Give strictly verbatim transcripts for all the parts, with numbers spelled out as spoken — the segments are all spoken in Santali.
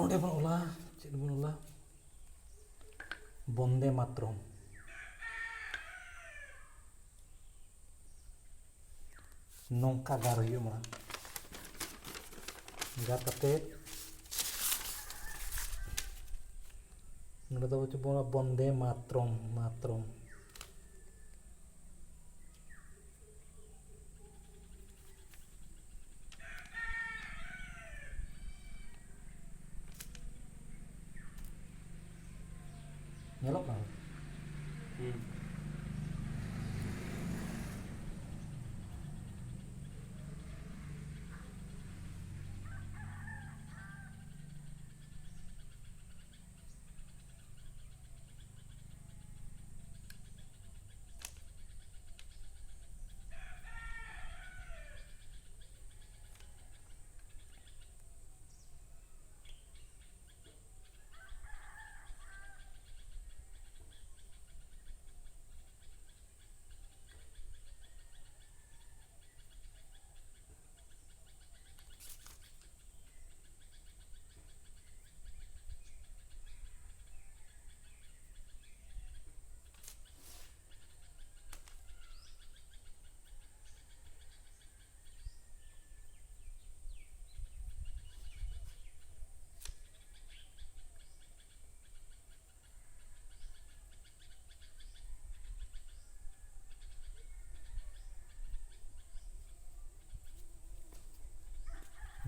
ᱱᱚᱰᱮ ᱵᱚᱱ ᱚᱞᱟ, ᱪᱮᱫ ᱵᱚᱱ ᱚᱞᱟ? ᱵᱚᱱᱫᱮ ᱢᱟᱛᱨᱚᱢ᱾ ᱱᱚᱝᱠᱟ ᱜᱟᱨ ᱦᱩᱭᱩᱜᱼᱟ ᱢᱟᱲᱟᱝ᱾ ᱜᱟᱨ ᱠᱟᱛᱮ ᱱᱚᱰᱮ ᱫᱚ ᱪᱮᱫ ᱵᱚᱱ ᱚᱞᱟ? ᱵᱚᱱᱫᱮ ᱢᱟᱛᱨᱚᱢ, ᱢᱟᱛᱨᱚᱢ᱾ ᱧᱮᱞᱚᱜ ᱠᱟᱱᱟ? ᱦᱩᱸ᱾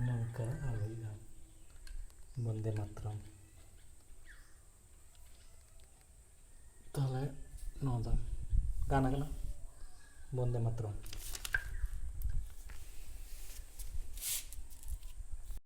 ᱱᱚᱝᱠᱟ ᱟᱨ ᱦᱩᱭᱩᱜᱼᱟ ᱵᱚᱱᱫᱮ ᱢᱟᱛᱨᱚᱢ᱾ ᱛᱟᱦᱞᱮ ᱱᱚᱣᱟ ᱫᱚ ᱜᱟᱱ ᱟᱠᱟᱱᱟ ᱵᱚᱱᱫᱮ ᱢᱟᱛᱨᱚᱢ᱾